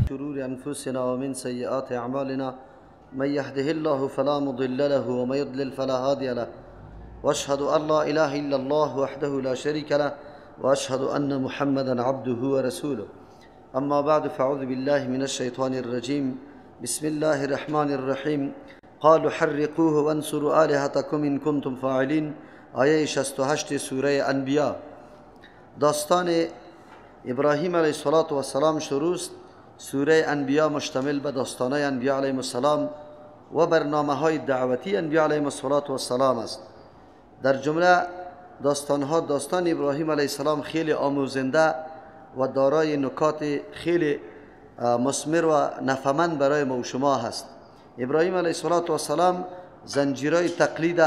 شرور أنفسنا ومن سيئات أعمالنا من يهده الله فلا مضل له ومن يضلل فلا هادي له وأشهد أن لا إله إلا الله وحده لا شريك له وأشهد أن محمدا عبده ورسوله. أما بعد، فأعوذ بالله من الشيطان الرجيم. بسم الله الرحمن الرحيم. قالوا حرقوه وانصروا آلهتكم إن كنتم فاعلين. آیه 68 سوره انبیا. داستان ابراهیم علیه السلام شروع است. سوره انبیا مشتمل به داستانهای انبیا علیهم السلام و برنامه های دعوتی انبیا علیهم السلام است. در جمله داستانها داستان ابراهیم علیه السلام خیلی آموزنده و دارای نکات خیلی مثمر و نفعمند برای ما و شما هست. ابراهیم علیه السلام زنجیرای تقلید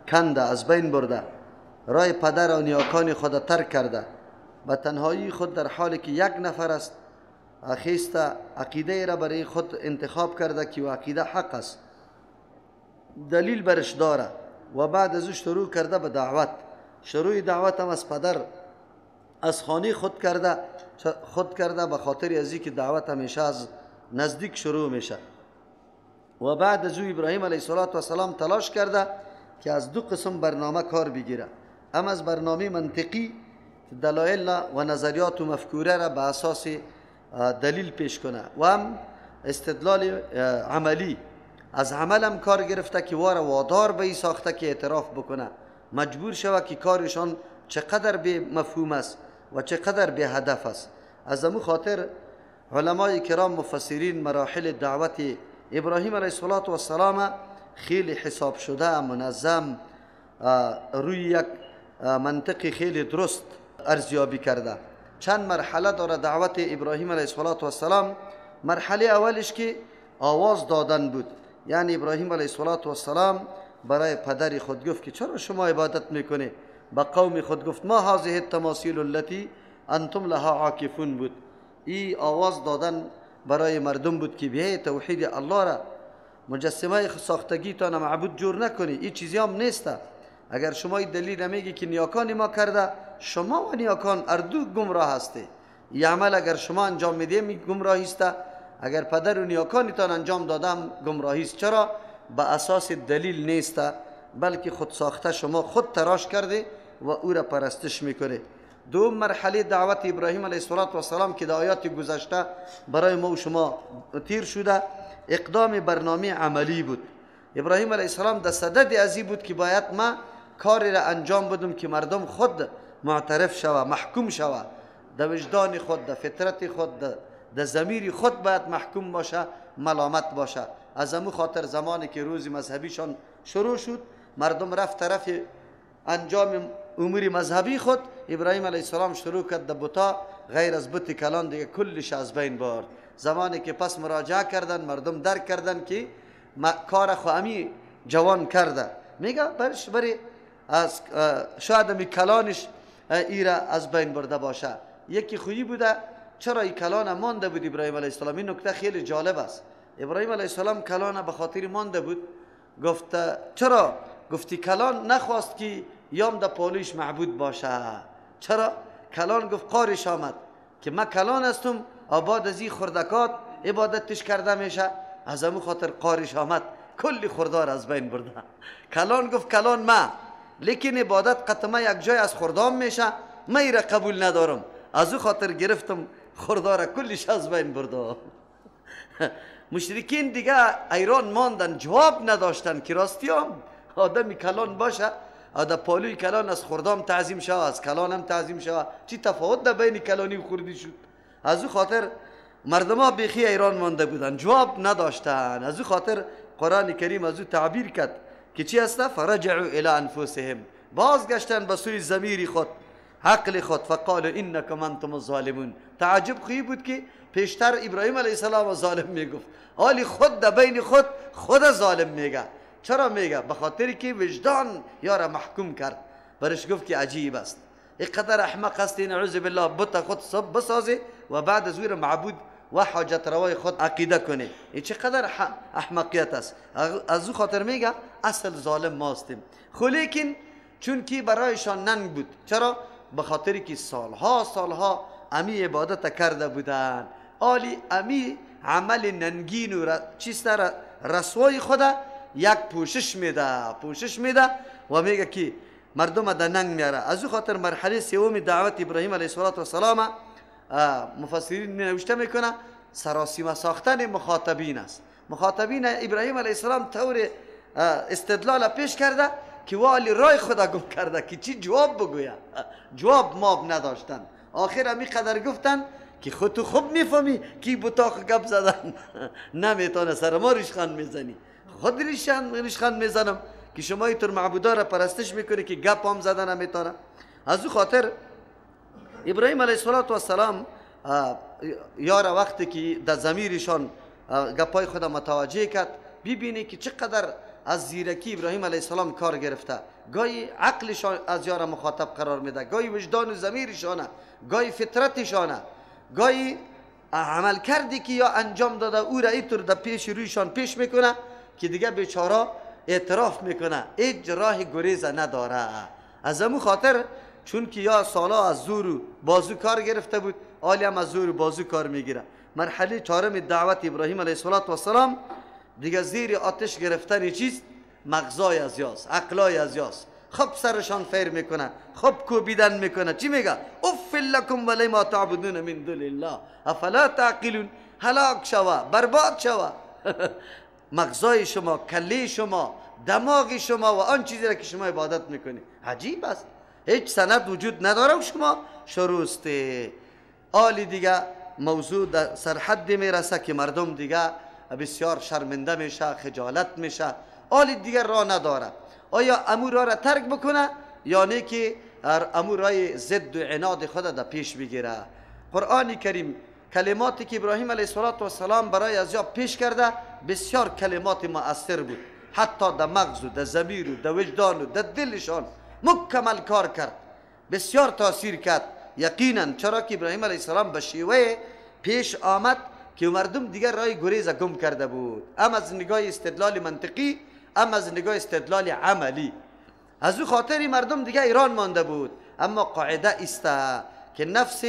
کنده، از بین برده، رای پدر و نیاکان خود ترک کرده، به تنهایی خود در حالی که یک نفر است خیست عقیده را برای خود انتخاب کرده که عقیده حق است، دلیل برش داره و بعد از او شروع کرده به دعوت. شروع دعوت هم از پدر، از خانه خود کرده، به خاطر از که دعوت همیشه از نزدیک شروع میشه. و بعد از او ابراهیم علیه السلام تلاش کرده که از دو قسم برنامه کار بگیره، هم از برنامه منطقی دلایل و نظریات و مفکوره را به اساس دلیل پیش کنه، و هم استدلال عملی، از عمل هم کار گرفته که واره وادار به ای ساخته که اعتراف بکنه، مجبور شوه که کارشان چقدر به مفهوم است و چقدر به هدف است. از امو خاطر علمای کرام مفسرین مراحل دعوت ابراهیم علیه السلام خیلی حساب شده، منظم، روی یک منطق خیلی درست ارزیابی کرده. چند مرحله داره دعوت ابراهیم علیه السلام. مرحله اولش که آواز دادن بود، یعنی ابراهیم علیه السلام برای پدر خود گفت که چرا شما عبادت میکنه؟ به قوم خود گفت ما هذه التماثیل التي انتم لها عاکفون بود. ای آواز دادن برای مردم بود که بیای توحید الله را، مجسمه ساختگی تان معبود جور نکنی، این چیزی هم نیست. اگر شما این دلیل نمیگی که نیاکان ما کرده، شما و نیاکان اردو گمراه هستی. این عمل اگر شما انجام میدیم گمراهی است، اگر پدر و نیاکانتان انجام دادم گمراهی است. چرا؟ به اساس دلیل نیست، بلکه خود ساخته، شما خود تراش کرده و او را پرستش میکنه. دوم مرحله دعوت ابراهیم علیه السلام که در آیات گذشته برای ما و شما تیر شده، اقدام برنامه عملی بود. ابراهیم علیه السلام در صدد ازی بود که باید ما کاری را انجام بدم که مردم خود معترف شوه، محکوم شوه، در وجدان خود، در فطرت خود، در ضمیر خود باید محکوم باشه، ملامت باشه. از امو خاطر زمانی که روز مذهبیشان شروع شد، مردم رفت طرف انجام امور مذهبی خود، ابراهیم علیه السلام شروع کرد در بتا غیر از بت کلان دیگه کلش از بین برد. زمانی که پس مراجعه کردن، مردم درک کردن که کار خو امی جوان کرده، میگه برش بری از شاید امی کلانش ایره از بین برده باشه. یکی خویی بوده، چرا این کلان مانده بود ابراهیم علیه السلام؟ این نکته خیلی جالب است. ابراهیم علیه السلام کلان به خاطر مانده بود، گفت چرا؟ گفتی کلان نخواست که یام در پالویش معبود باشه. چرا؟ کلان گفت قارش آمد که من کلان هستم، آباد از این خردکات عبادتش کرده میشه، از امو خاطر قارش آمد کلی خردار از بین برده. کلان گفت کلان ما، لیکن عبادت قطمه یک جای از خردام میشه، من ایره قبول ندارم، از او خاطر گرفتم خردار کلش از بین برده. مشرکین دیگه ایران ماندن، جواب نداشتن که راستی هم آدمی کلان باشه، آدم پالوی کلان از خردام تعظیم شوه، از کلان هم تعظیم شوه، چی تفاوت در بین کلانی و خردی شد؟ از او خاطر مردم ها بیخی ایران مانده بودن، جواب نداشتن. از او خاطر قرآن کریم از او تعبیر کرد که چی هست؟ فرجعوا الی انفسهم، بازگشتن به سوی ضمیر خود، عقل خود. فقالوا انکم انتم الظالمون. تعجب خویی بود که پیشتر ابراهیم علیه السلام ظالم میگفت، حالی خود در بین خود خود ظالم میگه. چرا میگه؟ به خاطر که وجدان یارا محکوم کرد، برش گفت که عجیب است، اینقدر احمق هستی، نعوذ بالله، بت خود صب بسازی و بعد از ویر معبود و حاجت روای خود عقیده کنی. این چقدر احمقیت است. از او خاطر میگه اصل ظالم ماستیم. خو لیکن چون که برایشان ننگ بود، چرا؟ به خاطر که سالها سالها امی عبادت کرده بودن. آلی امی عمل ننگین و چیست رسوای خدا یک پوشش میده، پوشش میده و میگه که مردم در ننگ میاره. از او خاطر مرحله سوم دعوت ابراهیم علیه السلام مفسرین نوشته میکنه سراسیمه ساختن مخاطبین است. مخاطبین ابراهیم علیه السلام طور استدلال پیش کرده که والی رای خدا گم کرده که چی جواب بگویه، جواب ماب نداشتن. آخر همی قدر گفتن که خود تو خوب میفهمی کی بتاق گپ زدن نمیتونه سر ما ریشخند میزنی، خود ریشخند میزنم که شما اینطور معبودا را پرستش میکنی که گپ هم زدن نمیتونه. از او خاطر ابراهیم علیه السلام یار وقتی که در ضمیرشان گپای خود متوجه کرد، ببینی که چقدر از زیرکی ابراهیم علیه السلام کار گرفته. گاهی عقلشان از یار مخاطب قرار میده، گاهی وجدان و ضمیرشانه، گاهی فطرتشانه، گاهی عمل کردی که یا انجام داده او را اینطور در پیش رویشان پیش میکنه که دیگه بیچاره اعتراف میکنه، هیچ راه گریز نداره. از امو خاطر چون که یا سالا از زور و بازو کار گرفته بود، آلی هم از زور و بازو کار میگیره. مرحله چهارم دعوت ابراهیم علیه السلام دیگه زیر آتش گرفتن چیست؟ مغزای از یاس، عقلای از یاس. خب سرشان فیر میکنه، خب کوبیدن میکنه. چی میگه؟ اف لکم ولما تعبدون من دون الله افلا تعقلون. هلاک شوه، برباد شوه. مغزای شما، کله شما، دماغ شما و آن چیزی را که شما عبادت میکنی. عجیب است، هیچ سند وجود نداره و شما شروسته. آلی دیگه موضوع در سرحد میرسه که مردم دیگه بسیار شرمنده میشه، خجالت میشه. آلی دیگه راه نداره. آیا امو راه را ترک بکنه یا نه که امو رای ضد و عناد خود در پیش بگیره؟ قرآن کریم کلماتی که ابراهیم علیه السلام برای از یا پیش کرده بسیار کلمات مؤثر بود، حتی در مغز و در ضمیر و در وجدان و در دلشان مکمل کار کرد، بسیار تاثیر کرد یقینا. چرا که ابراهیم علیه السلام به شیوه پیش آمد که مردم دیگر رای گریز گم کرده بود، ام از نگاه استدلال منطقی، ام از نگاه استدلال عملی. از او خاطر مردم دیگه ایران مانده بود. اما قاعده است که نفس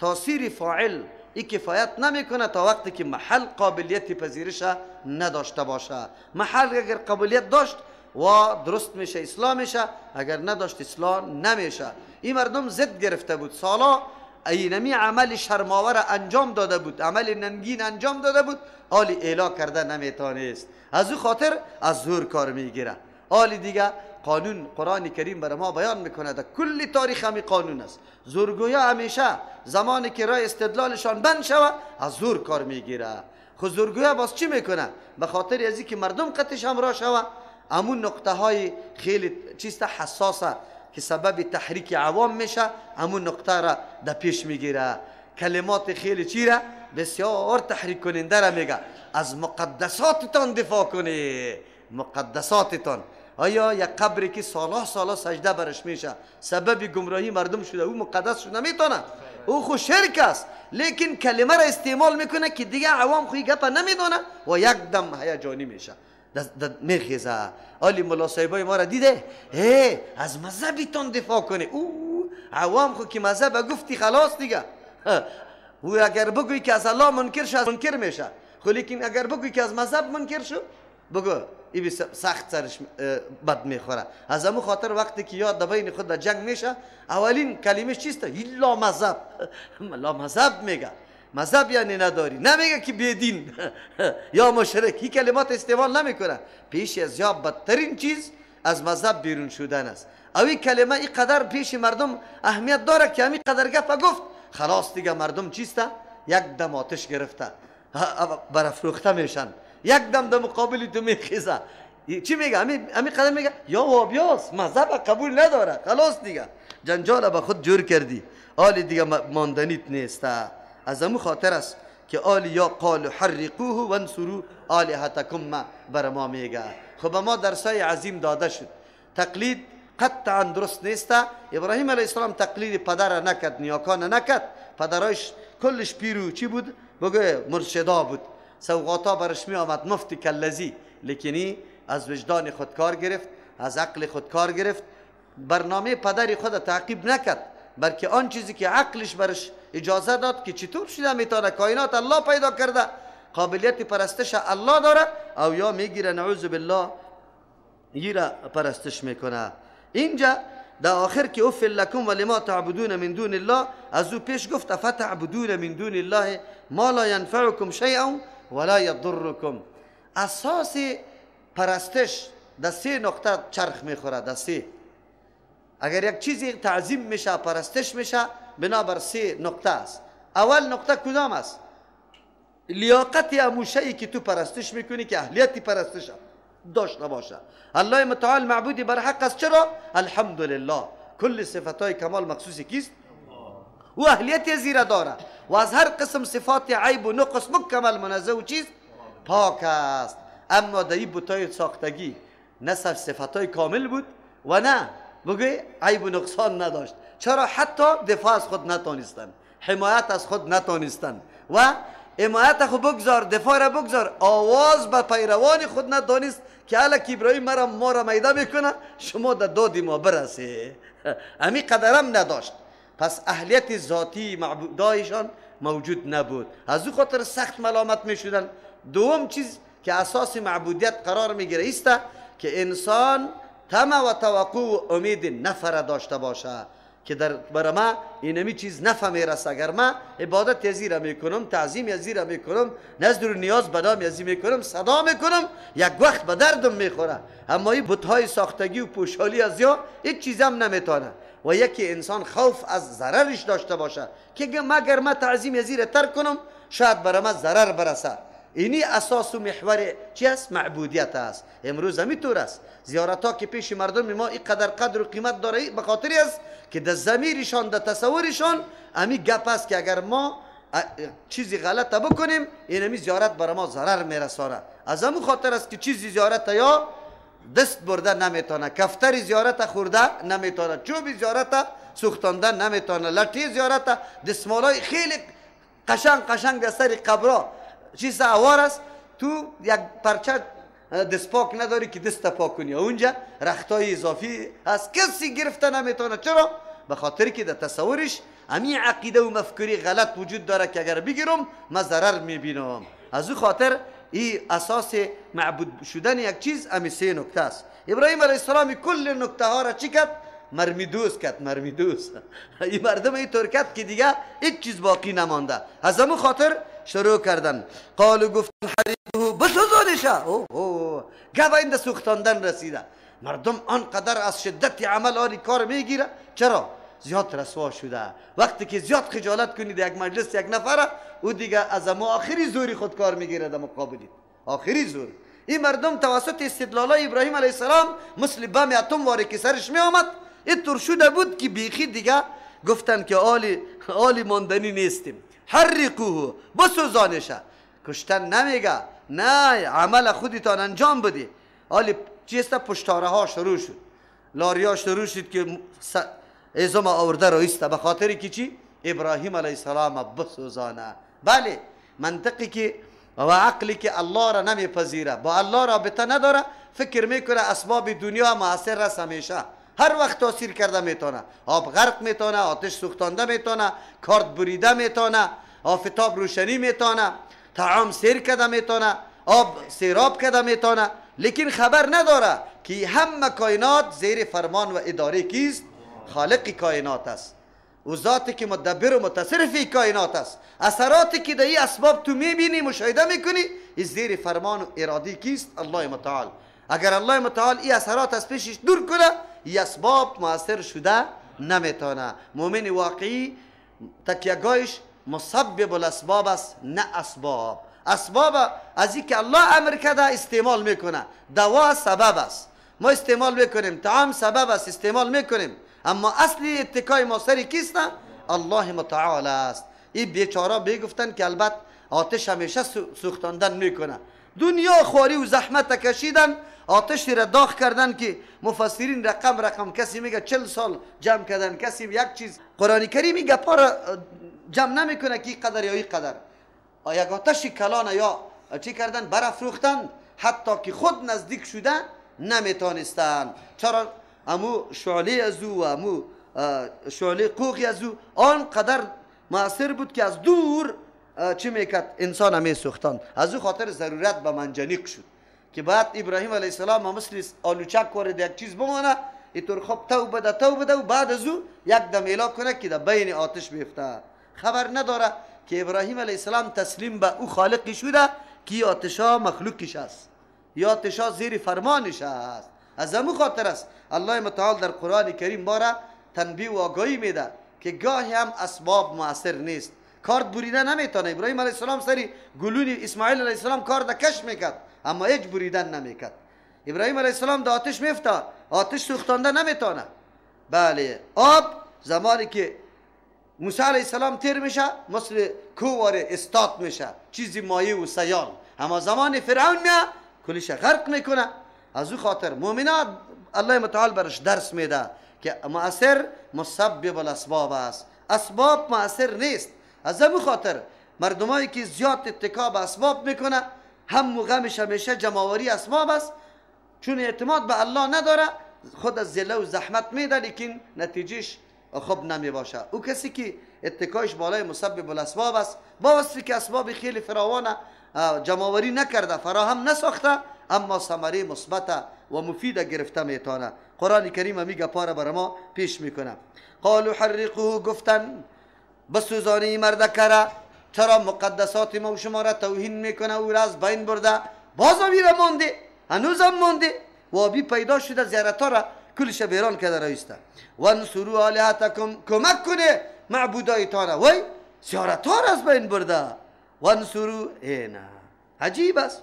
تاثیر فاعل ای کفایت نمیکنه تا وقتی که محل قابلیت پذیرش نداشته باشه. محل اگر قابلیت داشت و درست میشه، اصلاح میشه، اگر نداشت اصلاح نمیشه. این مردم ضد گرفته بود، سالا اینمی عمل شرماور انجام داده بود، عمل ننگین انجام داده بود، آلی اعلا کرده نمیتونست. از او خاطر از زور کار میگیره. آلی دیگه قانون قرآن کریم برای ما بیان میکنه، در کل تاریخ همی قانون است. زورگویا همیشه زمانی که رای استدلالشان بند شوه از زور کار میگیره. خو زورگویا باز چی میکنه؟ به خاطر از که مردم قطش همراه شوه، امون نقطه های خیلی چیست حساسه که سبب تحریک عوام میشه، امون نقطه را در پیش میگیره. کلمات خیلی چی را بسیار تحریک کننده را میگه، از مقدساتتان دفاع کنی، مقدساتتان. آیا یک قبری که سالا سالا سجده برش میشه سبب گمراهی مردم شده، او مقدس شده نمیتونه، او خو شرک است، لیکن کلمه را استعمال میکنه که دیگه عوام خوی گپ نمیدونه و یک دم هیجانی میشه، میخیزه. آلی ملا صاحبای ما را دیده، ای از مذهبتان دفاع کنه. او عوام خو که مذهب گفتی خلاص دیگه، او اگر بگوی که از الله منکر شو منکر میشه، خو لیکن اگر بگوی که از مذهب منکر شو بگو ای سخت سرش بد میخوره. از امو خاطر وقتی که یاد بین خود در جنگ میشه، اولین کلمه چیست؟ لا مذهب. لا مذهب میگه، مذهب یعنی نداری، نمیگه که بیدین یا مشرک، هی کلمات استعمال نمیکنه. پیش از یا بدترین چیز از مذهب بیرون شدن است. اوی کلمه ای قدر پیش مردم اهمیت داره که همی قدر گپ گفت خلاص دیگه مردم چیسته؟ یک دم آتش گرفته، برافروخته میشن، یک دم در مقابل تو میخیزه. چی میگه؟ همی قدر میگه یا وابیاس مذهب قبول نداره، خلاص دیگه جنجال به خود جور کردی، آلی دیگه ماندنیت نیسته. از امو خاطر است که آلی یا قال حرقوه وانصروا آلهتکم بر ما میگه. خب ما درسای عظیم داده شد. تقلید قطعا درست نیست. ابراهیم علیه السلام تقلید پدر نکرد، نیاکان نکرد، پدرایش کلش پیرو چی بود؟ بگه مرشدا بود، سوغاتا برش می آمد مفتی کلزی، لیکنی از وجدان خود کار گرفت، از عقل خود کار گرفت، برنامه پدر خود تعقیب نکرد، بلکه آن چیزی که عقلش برش اجازه داد که چطور شده میتونه، کائنات الله پیدا کرده، قابلیت پرستش الله داره، او یا میگیره نعوذ بالله یرا پرستش میکنه. اینجا در آخر که اف لکم و لما تعبدون من دون الله، از او پیش گفت فتعبدون من دون الله ما لا ینفعکم شیئا ولا یضرکم. اساس پرستش در سه نقطه چرخ میخوره، در سه. اگر یک چیزی تعظیم میشه، پرستش میشه، بنابر سه نقطه است. اول نقطه کدام است؟ لیاقت اموشه‌ای که تو پرستش میکنی که اهلیت پرستش داشته باشه. الله متعال معبودی بر حق است. چرا؟ الحمدلله کل صفتهای کمال مخصوص کیست؟ او اهلیت زیره داره و از هر قسم صفات عیب و نقص مکمل منزه و چیست؟ پاک است. اما در این بتای ساختگی نه صفتهای کامل بود و نه بگوی عیب و نقصان نداشت. چرا؟ حتی دفاع از خود نتانستن، حمایت از خود نتانستن و حمایت خود بگذار، دفاع را بگذار، آواز به پیروان خود ندانست که الک ابراهیم مرا ما را میده میکنه، شما در داد ما برسه. امی قدرم نداشت. پس اهلیت ذاتی معبودایشان موجود نبود، از او خاطر سخت ملامت میشدن. دوم چیز که اساس معبودیت قرار میگیره ایست که انسان طمع و توقع و امید نفر داشته باشه که در برای ما اینمی چیز نفع میرسه. اگر ما عبادت ازی را میکنم، تعظیم ازی را میکنم، نظر و نیاز به نام ازی میکنم، صدا میکنم، یک وقت به دردم میخوره. اما این بتهای ساختگی و پوشالی از یا هیچ چیزم نمیتونه. و یکی انسان خوف از ضررش داشته باشه که مگر ما تعظیم ازی را ترک کنم شاید برای ما ضرر برسه. اینی اساس و محور چی است؟ معبودیت است. امروز همینطور است. زیارت ها که پیش مردم ما اینقدر قدر و قیمت داره به خاطری است که در ضمیرشان، در تصورشان امی گپ است که اگر ما چیزی غلط بکنیم اینمی زیارت برای ما ضرر میرسانه. از همون خاطر است که چیزی زیارت یا دست برده نمیتونه، کفتر زیارت خورده نمیتونه، چوب زیارت سوختانده نمیتونه، لطی زیارت، دستمالای خیلی قشنگ قشنگ در سر قبرا چیز اوار است، تو یک پرچه دست پاک نداری که دست پاک کنی، اونجا رختای اضافی از کسی گرفته نمیتونه. چرا؟ به خاطر که در تصورش امی عقیده و مفکوری غلط وجود داره که اگر بگیرم ما ضرر میبینم. از او خاطر این اساس معبود شدن یک چیز امی سه نکته است. ابراهیم علیه السلام کل نکته ها را چی کرد؟ مرمیدوز کرد، مرمیدوز. این مردم اینطور کرد که دیگه هیچ چیز باقی نمانده. از همون خاطر شروع کردن. قالو گفتن حریقه بسوزانشه. اوه اوه گپ این سوختاندن رسیده. مردم آنقدر از شدت عمل آنی کار میگیره. چرا؟ زیاد رسوا شده. وقتی که زیاد خجالت کنید یک مجلس یک نفره، او دیگه از ما آخری زوری خود کار میگیره در مقابلی، آخری زور. این مردم توسط استدلالای ابراهیم علیه السلام مثل بم اتم واره که سرش می آمد اینطور شده بود که بیخی دیگه گفتن که آلی ماندنی نیستیم. حرقوه بسوزانشه. کشتن نمیگه، نه، عمل خودتان انجام بدی. آلی چیست؟ پشتاره ها شروع شد، لاریا شروع شد که ازم آورده رایسته، به خاطر که چی؟ ابراهیم علیه السلام بسوزانه. بله، منطقی که و عقلی که الله را نمیپذیره، با الله رابطه نداره، فکر میکنه اسباب دنیا مؤثر است همیشه، هر وقت تاثیر کرده میتونه، آب غرق میتونه، آتش سوختانده میتونه، کارت بریده میتونه، آفتاب روشنی میتونه، طعام سیر کرده میتونه، آب سیراب کرده میتونه، لیکن خبر نداره که همه کائنات زیر فرمان و اداره کیست؟ خالق کائنات است. او ذاتی که مدبر و متصرف کائنات است. اثراتی که در این اسباب تو میبینی، مشاهده میکنی، زیر فرمان و اراده کیست؟ الله متعال. اگر الله متعال این اثرات از پیشش دور کنه، این اسباب مؤثر شده نمیتونه. مؤمن واقعی تکیه‌گاهش مسبب الاسباب است، نه اسباب. اسباب از این که الله امر کرده استعمال میکنه. دوا سبب است، ما استعمال میکنیم، طعام سبب است، استعمال میکنیم، اما اصلی اتکای ما سر کیست؟ الله متعال است. این بیچاره بگفتن که البته آتش همیشه سوختاندن میکنه. دنیا خواری و زحمت کشیدن، آتش را داغ کردن که مفسرین رقم رقم، کسی میگه 40 سال جمع کردن، کسی یک چیز. قرآن کریم این گپا را جمع نمیکنه که این قدر یا این قدر. یک آتش کلان یا چی کردن؟ برافروختن حتی که خود نزدیک شده نمیتونستن. چرا؟ امو شعله از او و امو شعله قوقی از او آنقدر مؤثر بود که از دور چی میکرد؟ انسان می سوختان. از او خاطر ضرورت به منجنیق شد که بعد ابراهیم علیه السلام مثل آلوچک وارد یک چیز بمانه، اینطور خب تو بده تو بده و بعد از او یک دم اعلا کنه که در بین آتش بیفته. خبر نداره که ابراهیم علیه السلام تسلیم به او خالقی شده که آتشا مخلوقش است، یا آتشا زیر فرمانش است. از امو خاطر است الله متعال در قرآن کریم ما را تنبیه و آگاهی میده که گاهی هم اسباب مؤثر نیست. کارد بریده نمیتونه. ابراهیم علیه السلام سری گلون اسماعیل علیه السلام کارد کش میکرد اما هیچ بریدن نمیکرد. ابراهیم علیه السلام در آتش میفته، آتش سوختانده نمیتونه. بله آب زمانی که موسی علیه السلام تیر میشه مثل کوار استاد میشه، چیزی مایع و سیال، اما زمان فرعون میه کلش غرق میکنه. از او خاطر مؤمنات الله متعال برش درس میده که مؤثر مسبب الاسباب است، اسباب مؤثر نیست. از او خاطر مردمایی که زیاد اتکا به اسباب میکنه هم و غمش همیشه جمع‌آوری اسباب است، چون اعتماد به الله نداره، خود از ذله و زحمت میده لیکن نتیجهش خوب نمی باشه. او کسی که اتکایش بالای مسبب الاسباب است، با وصفی که اسباب خیلی فراوانه جمع‌آوری نکرده، فراهم نساخته، اما ثمره مثبت و مفید گرفته میتونه. قرآن کریم میگه پاره بر ما پیش میکنه. قالوا حرقوه، گفتن بسوزانی مردکره، چرا مقدسات ما و شما را توهین میکنه، او را از بین برده، بازم ایره مانده، هنوزم مانده، وابی پیدا شده زیارت ها را کلش بیران کرده رایسته. وانصروا آلهتکم، کمک کنه معبودایتان، وای زیارت ها را از بین برده. وانصروا، نه عجیب است.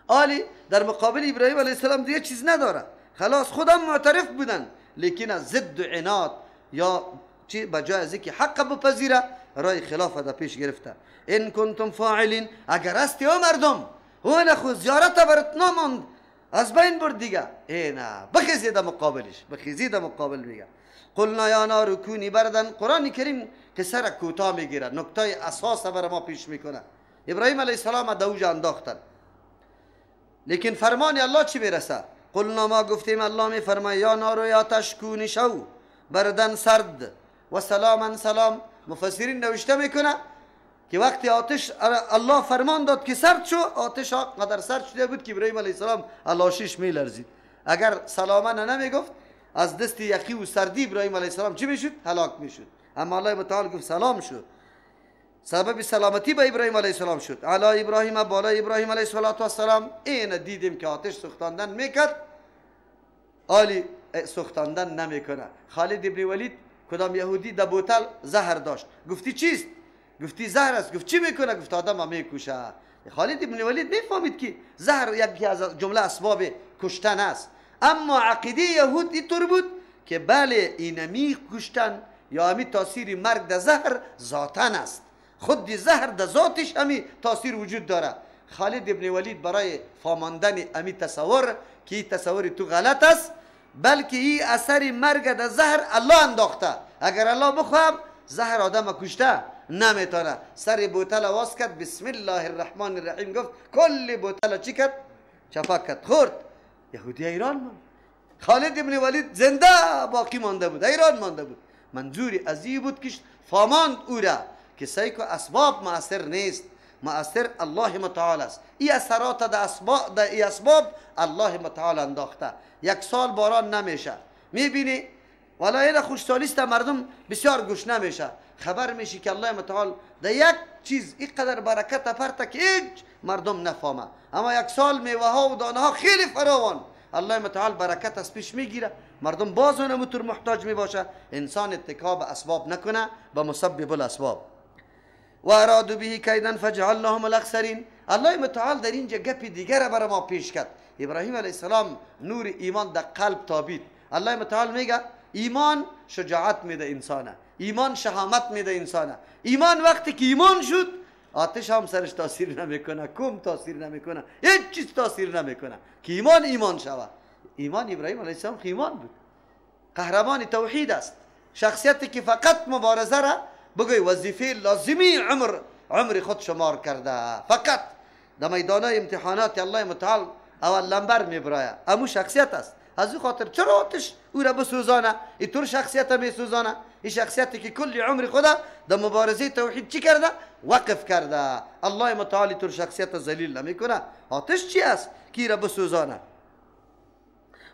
آلی در مقابل ابراهیم علیه السلام دیگه چیز نداره، خلاص خودم معترف بودن، لیکن از ضد و عناد یا چی بجای از اینکه حق بپذیره رای خلاف در پیش گرفته. ان کنتم فاعلین، اگر هستی او مردم او نخو زیارت برات نماند از بین برد دیگه، ای نه بخیزید مقابلش، بخیزید مقابل میگه. قلنا یا نار کونی بردن. قرآن کریم قصه را کوتاه میگیره، نکته اساس بر ما پیش میکنه. ابراهیم علیه السلام در اوج انداختن، لیکن فرمان الله چی میرسه؟ قلنا، ما گفتیم، الله میفرماید یا نار یا آتش کونی شو بردن سرد و سلاما سلام. مفسرین نوشته میکنه که وقتی آتش الله فرمان داد که سرد شو، آتش قدر سرد شده بود که ابراهیم علیه السلام الاشیش میلرزید. اگر سلاما نمیگفت از دست یخی و سردی ابراهیم علیه السلام چی میشد؟ هلاک میشد. اما الله متعال گفت سلام شد، سبب سلامتی به ابراهیم علیه السلام شد. علی ابراهیم، بالای ابراهیم علیه السلام. این دیدیم که آتش سوختاندن میکرد، آلی سوختاندن نمیکنه. خالد ابن ولید کدام یهودی در بوتل زهر داشت، گفتی چیست؟ گفتی زهر است. گفت چی میکنه؟ گفت آدم میکشه. خالد ابن ولید میفهمید که زهر یکی از جمله اسباب کشتن است، اما عقیده یهود اینطور بود که بله اینمی کشتن یا امی تاثیر مرگ در زهر ذاتن است، خود زهر در ذاتش امی تاثیر وجود داره. خالد ابن ولید برای فاماندن امی تصور که این تصور تو غلط است، بلکه این اثر مرگ در زهر الله انداخته، اگر الله بخوام زهر آدم کشته نمیتونه. سر بوتل واز کرد، بسم الله الرحمن الرحیم گفت، کل بوتل چی کرد؟ چپا کرد، خورد. یهودی ایران ماند. خالد ابن ولید زنده باقی مانده بود، ایران مانده بود. منظور از این بود که فاماند او را که سیکو اسباب مؤثر نیست، مؤثر الله متعال است. این اثرات در اسباب، در این اسباب الله متعال انداخته. یک سال باران نمیشه، میبینی والا این خوشسالیست مردم بسیار گوش نمیشه، خبر میشی که الله متعال در یک چیز اینقدر برکت پرته که هیچ مردم نفهمه. اما یک سال میوه ها و دانه ها خیلی فراوان، الله متعال برکت از پیش میگیره، مردم باز اونموتور محتاج میباشه. انسان اتکا به اسباب نکنه، به مسبب الاسباب. و ارادوا به کیدا فجعلناهم الاخسرین. الله متعال در اینجا گپ دیگر برای ما پیش کرد. ابراهیم علیه السلام نور ایمان در قلب تابید. الله متعال میگه ایمان شجاعت میده انسانه، ایمان شهامت میده انسانه. ایمان وقتی که ایمان شد آتش هم سرش تاثیر نمیکنه، کم تاثیر نمیکنه، هیچ چیز تاثیر نمیکنه که ایمان ایمان شود. ایمان ابراهیم علیه السلام ایمان بود، قهرمان توحید است، شخصیتی که فقط مبارزه را بگوی وظیفه لازمی عمر خود شمار کرده، فقط در میدان امتحانات الله متعال اول لمبر میبرایه، امو شخصیت است. از او خاطر چرا آتش او را بسوزانه؟ اینطور شخصیت میسوزانه. این شخصیتی که کل عمر خدا در مبارزه توحید چی کرده؟ وقف کرده. الله متعالی طور شخصیت ذلیل نمیکنه. آتش چی است که را بسوزانه؟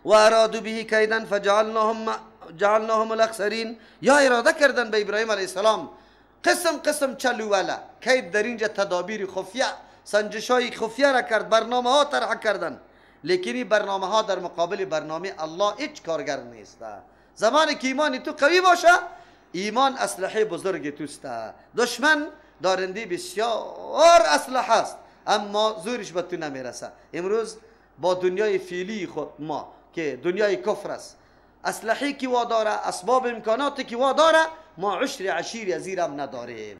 و ارادوا به کیدا فجعلناهم الاخسرین. یا اراده کردن به ابراهیم علیه السلام قسم قسم چلوله کید، در اینجا تدابیر خفیه، سنجش های خفیه را کرد، برنامه ها طرح کردن، لیکن این برنامه ها در مقابل برنامه الله هیچ کارگر نیست. زمانی که ایمان تو قوی باشه، ایمان اسلحه بزرگ توست. دشمن دارنده بسیار اسلحه است، اما زورش به تو نمیرسه. امروز با دنیای فعلی خود ما که دنیای کفر است، اسلحه که وا داره، اسباب امکاناتی که وا داره، ما عشر عشیر از هم نداریم.